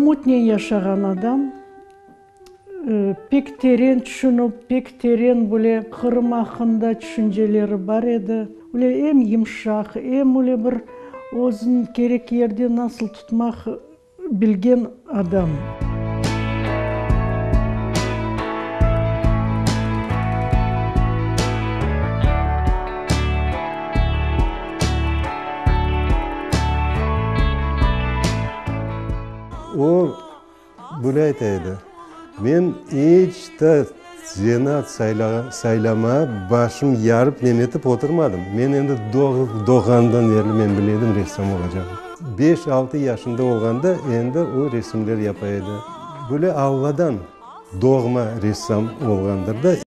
Ümütnen yaşağan adam, pek teren tüşünip, pek teren böyle Qırım aqqında tüşünceleri bar edi. Öyle em yımşaq, em öyle bir özüni kerek yerde nasıl tutmaq bilgen adam. O, böyle ayta edi, Men iç te zenaat saylamağa başım yarıp nemetip oturmadım. Men endi doğğandan berli men bile edim ressam olacağım. Beş-altı yaşında olğanda endi o resimler yapa edi. Böyle Alladan doğma ressam olğandır da.